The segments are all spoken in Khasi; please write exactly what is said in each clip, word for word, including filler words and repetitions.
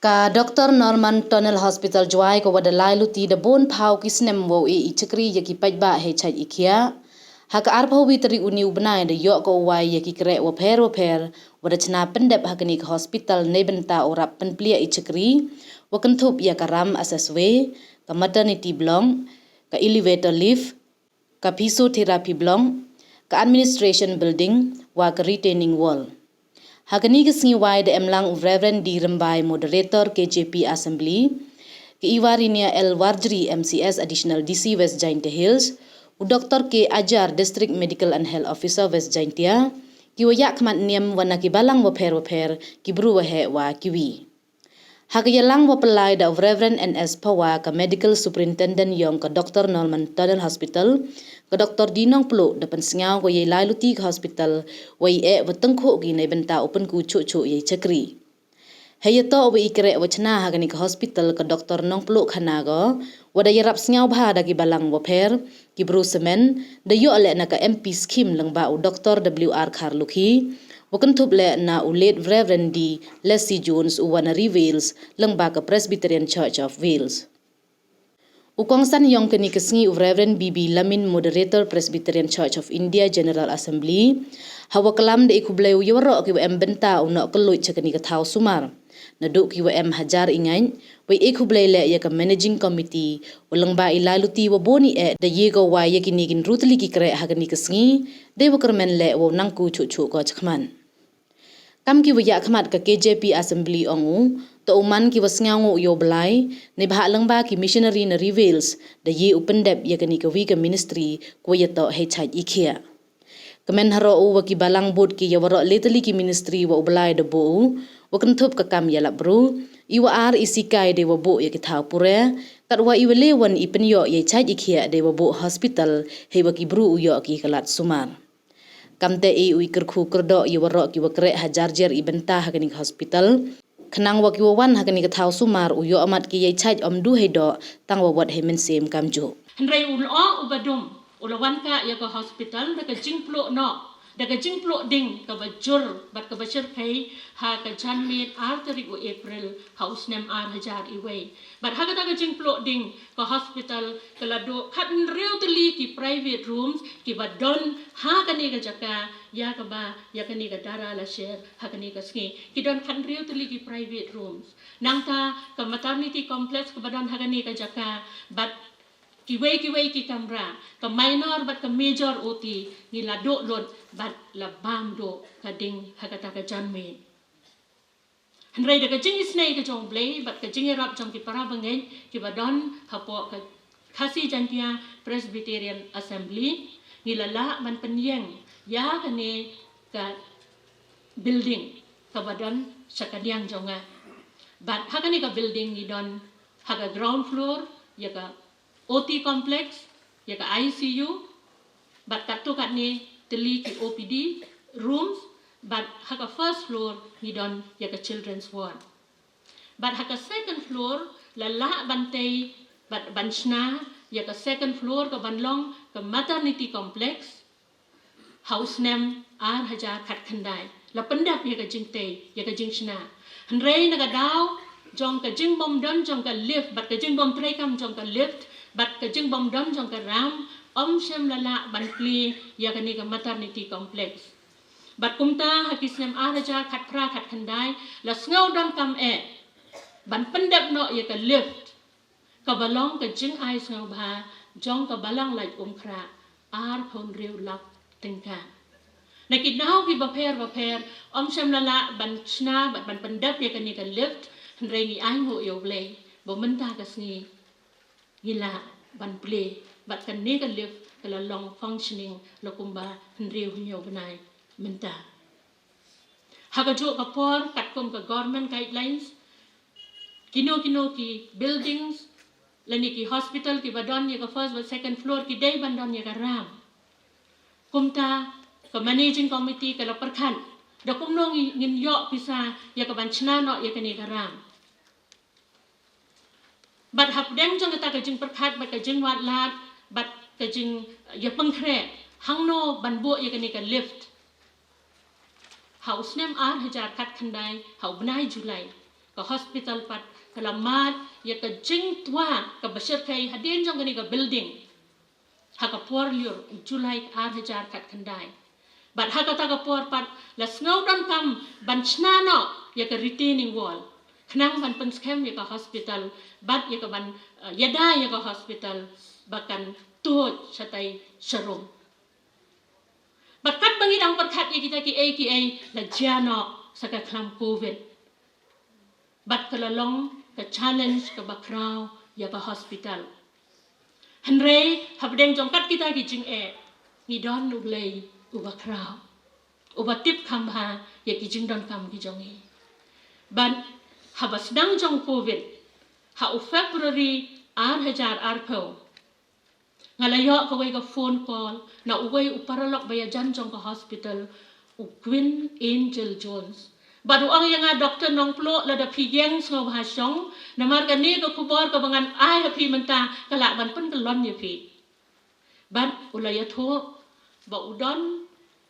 Ka Doctor Norman Tunnel Hospital Jowai ka wa da lai luti da bun phaw ki snem wow e i chakri ya ki paidbah hei chait i khiah. Ha ka arphaw wi tarik uni u bnai da yoh ka u wai ya ki kreh wa pher wa pher wa da chna pyndep ha kani ka hospital nei bynta u rap pynpliah i chakri, wa kynthup ya ka ram assessway, ka maternity block, ka elevator lift, ka physiotherapy block, ka administration building, wa ka retaining wall. Ha kani ka sngi wai da em lang u Reverend D Rymbai, Moderator K J P Assembly, ka Iwarinia L Warjri, M C S Additional D C West Jaintia Hills, u Doctor K Ajar, District Medical and Health Officer West Jaintia, ki wa yah khmat niam wa na ki balang wa pher wa pher, ki bru wa heh wa ki wi. Ha ka yalang wa pynlai da u Reverend N S Phawa, ka Medical Superintendent yong ka Doctor Norman Tunnel Hospital, ka Doctor D Nongpluh da pynsngaw ko yei lai luti ka hospital, wa i eh wa tyngkhuh ki nei bynta u pynku chuh chuh yei chakri. Hei ya toh wa i kreh wa chna ha kani ka hospital ka Doctor Nongpluh khana ko, wa da yarap sngaw bha da ki balang wa pher, ki bru semen, da yoh leh na ka M P scheme lyngba u Doctor W R Kharlukhi, wa kynthup leh na u late Reverend D Leslie Jones u wa na Ri Wales, lyngba ka Presbyterian Church of Wales. U kongsan yong kani ka sngi u Reverend B B Lamin, Moderator Presbyterian Church of India General Assembly, ha wa klam da i khublei u ya waroh ki wa em bynta u noh kylluid cha kani ka thaw sumar. Naduh ki wa em hajar i ngait, wa i khublei leh ya ka Managing Committee, wa lyngba i lai luti wa bun i eh, da ye ko wai ya kini kin rutli ki kreh ha kani ka sngi, dei wa kyrmen leh wa u nangku chuh chuh ko chakhmat. Kam ki wa yah khmat ka K J P Assembly ong u, to u man ki wa sngaw nguh yow blai, nei bha lyngba ki missionary na Ri Wales, da ye u pyndep ya kani ka wi ka ministry, ko wa ya toh hei chait i khiah. Kmen haroh u wa ki balang bud ki ya waroh letali ki ministry wa u blai da buh u, wa kynthup ka kam ya lap bru, i wa ar i sikai dei wa buh ya ki thaw pure, kat wa i wa le wan i pynyoh ya i chait i khiah dei wa buh hospital, hei wa ki bru u yoh ki ka lad sumar. Kamte i u i kyrkhu kyrdoh ya waroh ki wa kreh hajar jer i bynta ha kani ka hospital, khnang wa ki wa wan ha kani ka thaw sumar u yoh amat ki ya i chait om du hei doh, tang wa wat hei mynsiem kam juh. Hynrei u lyoh u ba dum, u la wan ka ya ka hospital, da ka jingpluh noh, da ka jingpluh ding, ka ba jur, bad ka ba shyrkhei, ha ka janmiet ar tarik u April, ha u snem ar hajar i wei. Bad ha kata ka jingpluh ding, ka hospital, ka la duh khatnriew tylli ki private rooms, ki ba don, ha kani ka jaka, ya ka ba, ya kani ka dara la share, ha kani ka sngi. Ki don khatnriew tylli ki private rooms. Nangta, ka maternity complex ka ba don ha kani ka jaka, bad kiwei kiwei ki kamra, ka minor bad ka major O T, ngi la duh lut bad la bam duh ka ding ha kata ka janmiet. Hynrei da ka jingisynei ka jong u Blei bad ka jingïarap jong ki para bangeit ki ba don hapoh ka Khasi Jaintia Presbyterian Assembly, ngi la lah ban pynïeng ïa kane ka building ka ba don sha ka liang jong nga. Bad ha kane ka building ngi don ha ka ground floor ïa ka O T complex, ïa ka I C U, bad katto katne tylli ki O P D rooms, bad ha ka first floor ngi don ïa ka children's ward. Bad ha ka second floor la lah ban tei, bad ban shna ïa ka second floor ka ban long ka maternity complex, ha u snem ar hajar khatkhyndai. La pyndep ïa ka jingtei, ïa ka jingshna. Hynrei na ka daw jong ka jingbym don jong ka lift, bad ka jingbym treikam jong ka lift, bad ka jingbym don jong ka ramp, ym shym la lah ban plie ïa kane ka maternity complex. Bad kumta ha ki snem ar hajar khatphra khatkhyndai, la sngew donkam eh ban pyndep noh ïa ka lift, ka ba long ka jingai sngewbha jong ka Balang Laitumkhrah, arphew hynriew lak tyngka. Na ki daw ki bapher bapher, ym shym la lah ban shna bad ban pyndep ïa kane ka lift, hynrei ngi ainguh ïa u Blei ba mynta ka sngi ngi lah ban plie bad kane ka lift ka la long functioning la kumba hynriew hynñiew bnai mynta. Ha kajuh ka por, katkum ka government guidelines, kino kino ki buildings lane ki hospital ki ba don ïa ka first bad second floor ki dei ban don ïa ka ramp. Kumta ka managing committee ka la pyrkhat da kumno ngi, ngin ïoh pisa ïa ka ban shna noh ïa kane ka ramp. Bad hapdeng jong kata ka jingpyrkhat bad ka jingwad lad bad ka jing, ïa pynkhreh hangno ban buh ïa kane ka lift, ha u snem ar hajar khatkhyndai, ha u bnai July, Ka hospital pat ka la mad ïa ka jingtwa kaba shyrkhei hadien jong kane ka building ha ka por lyiur u July ar hajar khatkhyndai. Bad ha kata ka por pat la sngew donkam ban shna noh ïa ka retaining wall khnang ban pynskhem ïa ka hospital bad ïa ka ban, eh, ïada ïa ka hospital ba kan tuid shatai sharum. Bad katba ngi dang pyrkhat ïa kita kiei kiei la jia noh sa ka khlam covid. Bad ka la long ka challenge kaba khraw ïa ka hospital. Hynrei hapdeng jong kat kita ki jingeh ngi don U Blei uba khraw, uba tip kham bha ïa ki jingdonkam ki jong ngi. Bad haba sdang jong covid ha u February ar hajar arphew, nga la ïoh kawei ka phone call na uwei u paralok ba ïajan jong ka hospital, u Queen Angel Jones. Bad u ong ïa nga, Doctor Nongpluh, lada phi ïeng sngewbha shong, namar kane ka khubor kaba ngan ai ha phi mynta ka lah ban pynkyllon ïa phi. Bad u la ïathuh ba u don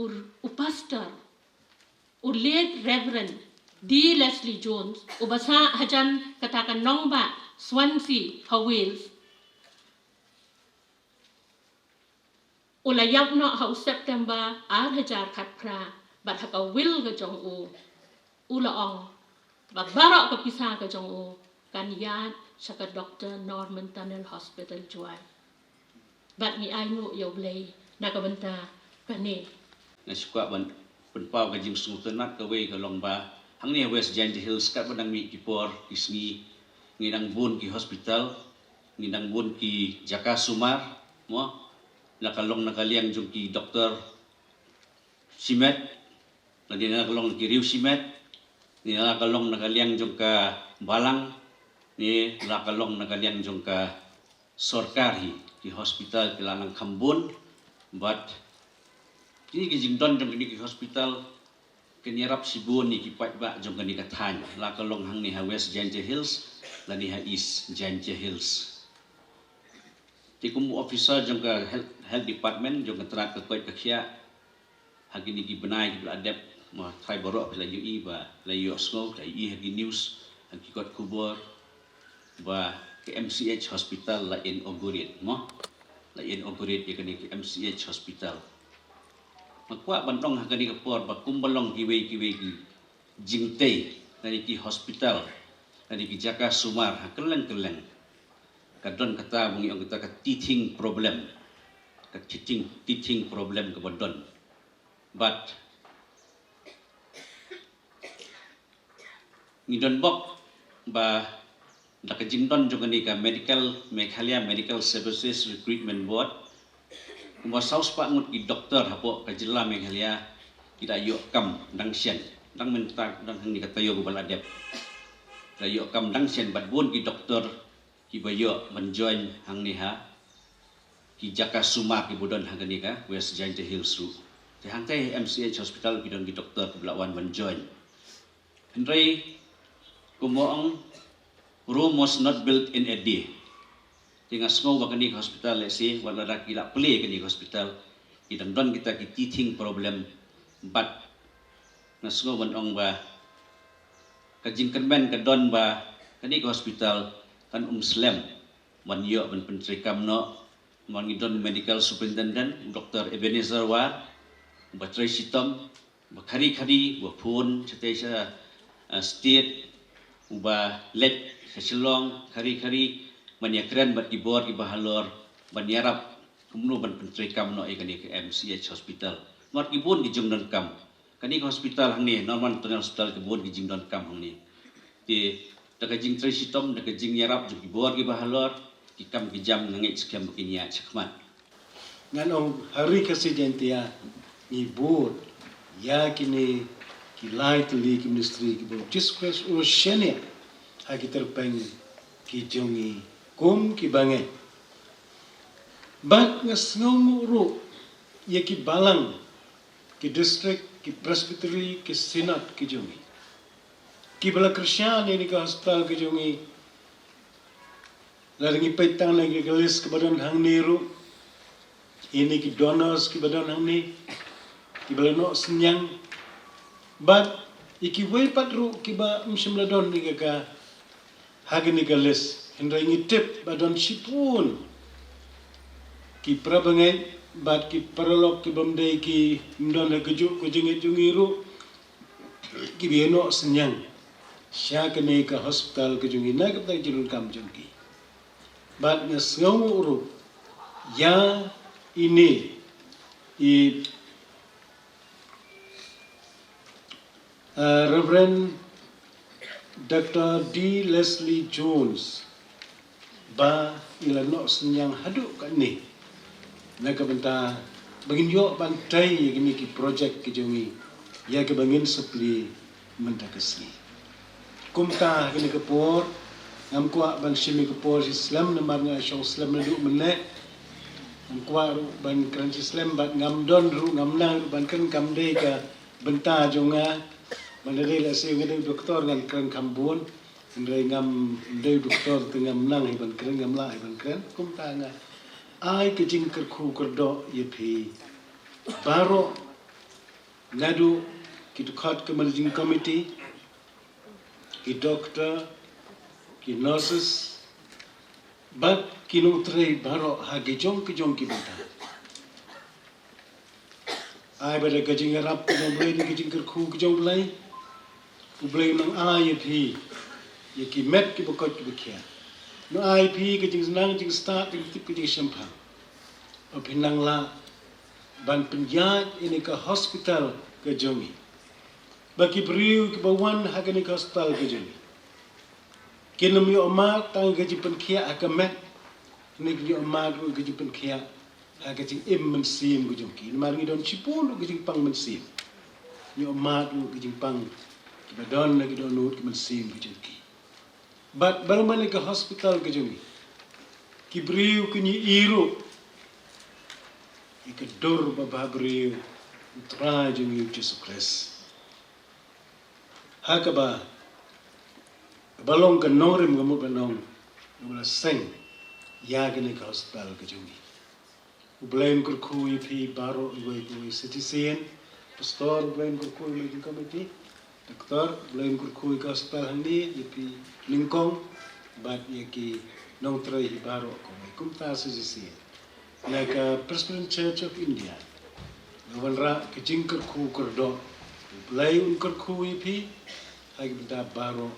u, u pastor, u late Reverend D Leslie Jones, uba sah hajan kata ka nongbah Swansea ha Wales. U la ïap noh ha u September ar hajar khatphra, bad ha ka will ka jong u, u la ong ba baroh ka pisa ka jong u kan ïaid sha ka Doctor Norman Tunnel Hospital Jowai. Bad ngi ainguh ïa U Blei na ka bynta kane. Nga sngewkwah ban pynpaw ka jingsngewtynnat kawei ka long ba hangne West Jaintia Hills katba dang mih ki por ki sngi ngi dang bun ki hospital, ngi dang bun ki jaka sumar, mo, la ka long na ka liang jong ki doktor shimet, lane la ka long ki riew shimet, ne la ka long na ka liang jong ka balang, ne la ka long na ka liang jong ka sorkar hi, ki hospital ki la nang kham bun, bad kine ki jingdon jong kine ki hospital kin ïarap shibun ïa ki paidbah jong kane ka thaiñ, la ka long hangne ha West Jaintia Hills lane ha East Jaintia Hills. Te kum u officer jong ka health, health department jong ka tnat ka koit ka khiah, ha kine ki bnai kiba la dep, ma trai baroh phi la ïohi ba la ïohsngew, la ïohi ha ki news, ha ki kot khubor ba ka M C H hospital la inaugurate, mo, la inaugurate ïa kane ka M C H hospital. Nga kwah ban ong ha kane ka por ba kumba long kiwei kiwei ki jingtei, lane ki hospital, lane ki jaka sumar ha kylleng kylleng, ka don kata ba ngi ong kata ka teething problem, ka teething, teething problem kaba don. Bad ngi don bok ba da ka jingdon jong kane ka Medical, Meghalaya Medical Services Recruitment Board, kumba saw spah ngut ki doktor hapoh ka jylla Meghalaya ki da ïoh kam dang shen, dang mynta dang hangne ka taïew kaba la dep, da ïoh kam dang shen, bad bun ki doktor kiba ïoh ban join hangne ha ki jaka sumar kiba don ha kane ka West Jaintia Hills ruh. Te hangtai M C H hospital ki don ki doktor kiba la wan ban join. Hynrei kumba ong, Rome was not built in a day. Te nga sngew ba kane ka hospital lehse wat lada ki la plie kane ka hospital, ki dang don kita ki teething problem, bad nga sngew ban ong ba ka jingkyrmen ka don ba kane ka hospital kan ym slem ban ïoh ban pyntreikam noh. Namar ngi don medical superintendent, u Doktor Ebenezer War, uba trei shitom, uba khari khari, uba phone shatei sha, ah, state, uba leit sha Shillong khari khari ban ïakren bad ki bor kiba halor ban ïarap kumno ban pyntreikam noh ïa kane ka M C H hospital. Namar ki bun ki jingdonkam. Kane ka hospital hangne, Norman Tunnel Hospital, ki bun ki jingdonkam hangne. Te da ka jingtrei shitom, da ka jingïarap jong ki bor kiba halor, ki kam ki jam nga ngeit skhem ba kin ïaid shakhmat. Ngan ong ha Ri Khasi Jaiñtia ngi bud ïa kine ki lai tylli ki ministry kiba u Jisu Khrist u shaniah ha ki tyrpeng ki jong ngi kum ki bangeit. Bad nga sngewnguh ruh ïa ki balang, ki district, ki presbytery, ki synod ki jong ngi, kiba la kyrshan ïa kane ka hospital ka jong ngi. Lada ngi peit tang na ki list kiba don hangne ruh, ïa kine ki donors kiba don hangne, kiba la noh synñiang. Bad Ïa kiwei pat ruh kiba ym shym la don ïa ka ha kane ka list, hynrei ngi tip ba don shibun ki parabangeit bad ki paralok ki bym dei ki, ym don ha ka juk ka jingngeit jong ngi ruh, kiba ïa noh synñiang sha kane ka hospital ka jong ngi na ka bynta ka jingdonkam jong ki. Bad nga sngewnguh ruh ïa ine i Uh, Reverend Doctor D Leslie Jones, ba i la noh synñiang haduh katne na ka bynta ba ngin ïoh ban tei ïa kine ki project ki jong ngi ïa kaba ngin sa plie mynta ka sngi. Kumta ha kane ka por ngam kwah ban shim ïa ka por shi slem namar nga shong slem naduh mynne. Ngam kwah ruh ban kren shi slem bad ngam don ruh, ngam nang ruh ban kren, kam dei ka bynta jong nga. Ban da dei lehse nga dei doktor ngan kren kham bun. Hynrei ngam dei doktor te ngam nang hi ban kren, ngam lah hi ban kren. Kumta nga ai ka jingkyrkhu kyrdoh ïa phi baroh, naduh ki dkhot ka managing committee, ki doktor, ki nurses, bad ki nongtrei baroh ha ki jong ki jong ki bynta. Ai ba da ka jingïarap ka jong U Blei, da ka jingkyrkhu ka jong U Blei, U Blei un nang ai ïa phi ïa ki met kiba koit kiba khiah. Un ai ïa phi ka jingsneng jingstad, ka jingtip ka jingshemphang, ba phin nang lah ban pynïaid ïa kane ka hospital ka jong ngi, ba ki briew kiba wan ha kane ka hospital ka jong ngi kin ym ïoh mad tang ka jingpynkhiah ha ka met, hynrei kin ïoh mad ruh ka jingpynkhiah ha ka jingim mynsiem ka jong ki. Namar ngi don shibun ruh ka jingpang mynsiem. Ïoh mad ruh ka jingpang kiba don na ki dohnud ka mynsiem ka jong ki. Bad baroh mynne ka hospital ka jong ngi, ki briew kin ïohi ruh ïa ka dur ba bhabriew U Trai jong ngi U Jisu Khrist. Ha kaba, kaba long ka nongrim, ka mut ban ong, kaba la seng ïa kane ka hospital ka jong ngi. U Blei un kyrkhu ïa phi baroh, iwei pa iwei, citizen, pastor, U Blei un kyrkhu ïa managing committee, doktor, U Blei un kyrkhu ïa ka hospital hangne, ïa phi nyngkong, bad ïa ki nongtrei hi baroh kawei. Kumta sa shisien na ka Presbyterian Church of India, nga wanrah ka jingkyrkhu kyrdoh, U Blei un kyrkhu ïa phi ha ki bynta baroh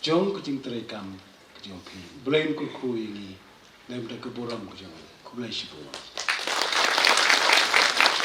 jong ka jingtrei kam ka jong phi. U Blei un kyrkhu ïa ngi na ka bynta ka burom ka jong U Blei. Khublei shibun.